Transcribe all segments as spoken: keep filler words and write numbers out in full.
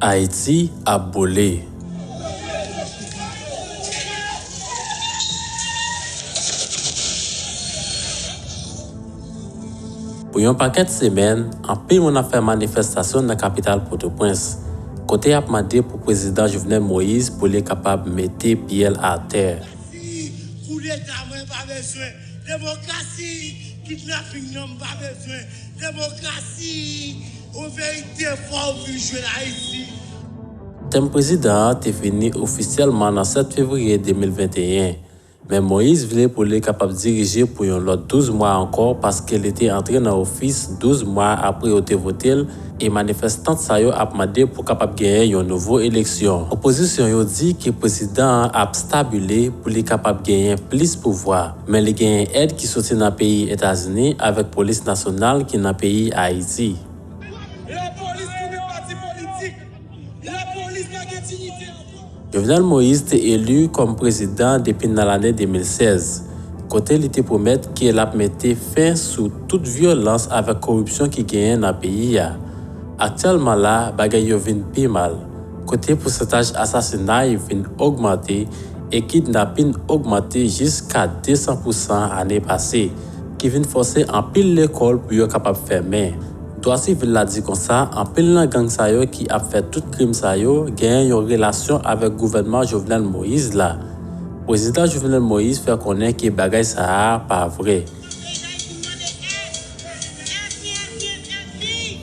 Ayiti ap boule. Pou yon pakèt semèn, anpil moun ap fè manifestasyon nan kapital Pòtoprens, kote y ap mande pou prezidan Jovenel Moïse pou li kapab mete pye l atè. Koudeta, mwen pa bezwen. Demokrasi, kidnaping nan, m pa bezwen. Demokrasi, yon verite, fò w vin jwenn Ayiti. Tèm prezidan an te fini ofisyèlman nan sèt fevriye de mil venteyen. Men Moïse vle pou li kapab dirije pou yon lòt douz mwa ankò, paske li te antre nan ofis douz mwa apre yo te vote l, e manifestan sa yo ap mande pou kapab genyen yon nouvo eleksyon. Opozisyon yo di ke prezidan an ap stabile pou li kapab genyen plis pouvwa, men li genyen èd ki soti nan peyi Etazini avèk polis nasyonal ki nan peyi Ayiti. Lapolis tounen pati politik. Lapolis pa gen diyite ankò. Jovenel Moïse te eli kòm prezidan depi nan lane de mil sèz, kote li te pwomèt ke l ap mete fen sou tout vyolans avèk koripsyon ki genyen nan peyi a. Aktyèlman la, bagay yo vin pi mal, kote pousantaj asasinay vin ogmante e kidnapin ogmante jiska de san pousan ane pase, ki vin fòse anpil lekòl pou yo kapab fèmen. Dwa sivil la di konsa, anpil nan gang sa yo ki ap fè tout krim sa yo genyen yon relasyon avèk gouvènman Jovenel Moïse la. Prezidan Jovenel Moïse fè konnen ke bagay sa a pa vre.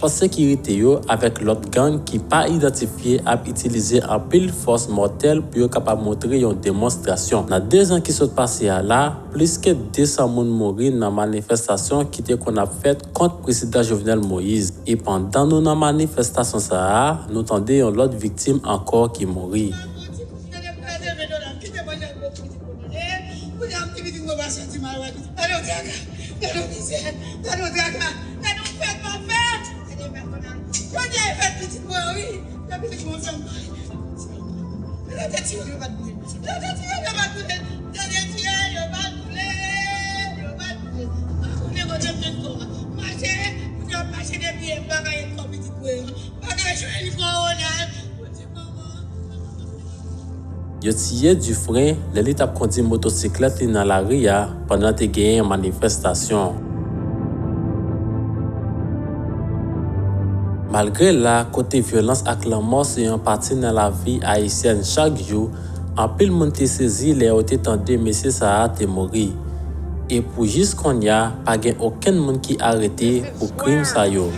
Fòs sekirite yo avèk lòt gang ki pa idantifye ap itilize anpil fòs mòtèl pou yo kapab montre yon demonstrasyon. Nan de zan ki sot pase a la, plis ke de san moun mouri nan manifestasyon ki te konn ap fèt kont prezidan Jovenel Moïse. E pandan nou nan manifestasyon sa a, nou tande yon lòt viktim ankò ki mouri. Gade yon traka, gade yon mizè, gade yon fèt pa fèt. Gade yon fèt, gade yon fèt pitit mwen, wi. Gade pitit mwen, fè m pale. Gade tire yo pa t boule. Gade tire yo pa t boule. Gade tire yo pa t boule. Yo pa t boule. Pa konnen kote m jwenn kò a. Mache, moun yo ap mache depi bagay kò pitit mwen. Bagay jwenn kò Ronald. Yo tiye Dufresne lè li t ap kondi motosiklèt li nan lari a pandan te genyen manifestasyon. Malgre la kote vyolans ak lanmò se yon pati nan lavi ayisyèn chak jou, anpil moun te sezi lè yo te tande mesye sa a te mouri. E pou jis kounye a, pa gen okenn moun ki arete pou krim sa yo.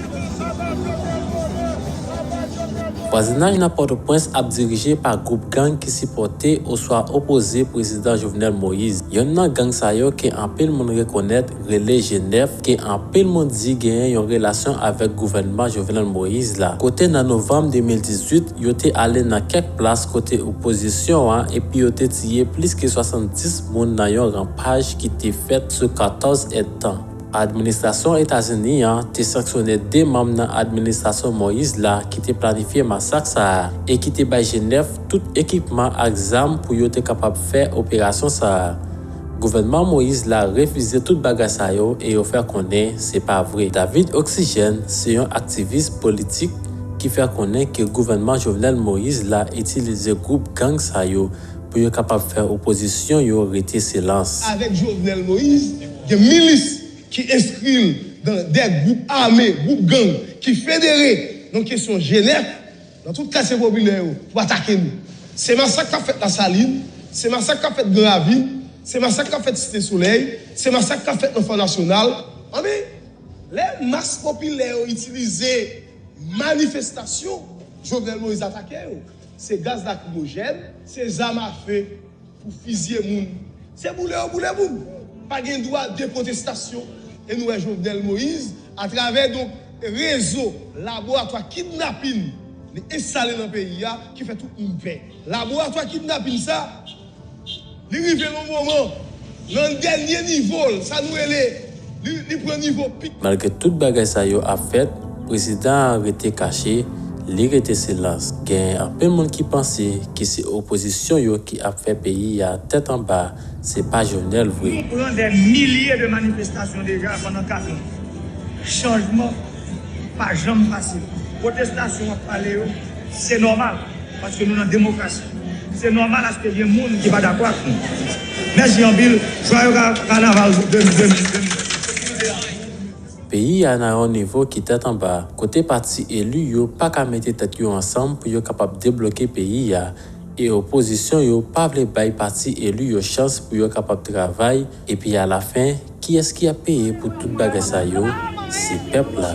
Vwazinaj nan Pòtoprens ap dirije pa gwoup gang ki sipòte oswa opoze prezidan Jovenel Moïse. Yonn nan gang sa yo ke anpil moun rekonèt rele G nèf, ke anpil moun di genyen yon relasyon avèk gouvènman Jovenel Moïse la. Kote nan novanm de mil dizuit, yo te ale nan kèk plas kote opozisyon an epi yo te tiye plis ke swasanndis moun nan yon ranpaj ki te fèt sou katòz èdtan. Administrasyon Etazini an te sanksyone de manm nan administrasyon Moïse la ki te planifye masak sa a e ki te bay G nèf tout ekipman ak zam pou yo te kapab fè operasyon sa a. Gouvènman Moïse la refize tout bagay sa yo e yo fè konnen se pa vre. David Oxygène se yon aktivis politik ki fè konnen ke gouvènman Jovenel Moïse la itilize gwoup gang sa yo pou yo kapab fè opozisyon yo rete silans. Avèk Jovenel Moïse, gen milis ki enskri l dan de gwoup ame, gwoup gang, ki federe nan kesyon G nèf, nan tout katye popilè yo, pou atake nou. Se masak k ap fèt Lasalin, se masak k ap fèt Gran Ravin, se masak k ap fèt Site Solèy, se masak k ap fèt nan Fò Nasyonal. Anben, lè mas popilè yo itilize manifestasyon, Jovenel Moïse atake yo. Se gaz lakrimojèn, se zam afe pou fizye moun. Se boule yo boule moun. Pa gen dwa de pwotestasyon. E nou wè Jovenel Moïse, atravè, donk, rezo laboratwa kidnapin li enstale nan peyi a, ki fè tout moun pè. Laboratwa kidnapin sa, li rive nan moman, nan dènye nivo l, sa nou rele, li, li pran nivo pik. Malgre tout bagay sa yo ap fèt, prezidan an rete kache, Li rete silans. Gen anpil moun ki panse ki se opozisyon yo ki ap fè peyi a tèt anba, se pa Jovenel vre. Nou pran dè milye de manifestasyon deja pandan kat an. Chanjman pa janm fasil. Pwotestasyon w ap pale yo, se nòmal, paske nou nan demokrasi. Se nòmal aske gen moun ki pa dakò ak nou. Mèsi anpil. Jwayo ka- kanaval de- de- de- Peyi a nan yon nivo ki tèt anba, kote pati eli yo pa ka mete tèt yo ansanm pou yo kapab debloke peyi a, e opozisyon yo pa vle bay pati eli yo chans pou yo kapab travay, epi alafen, kiyès ki ap peye pou tout bagay sa yo? Se pèp la.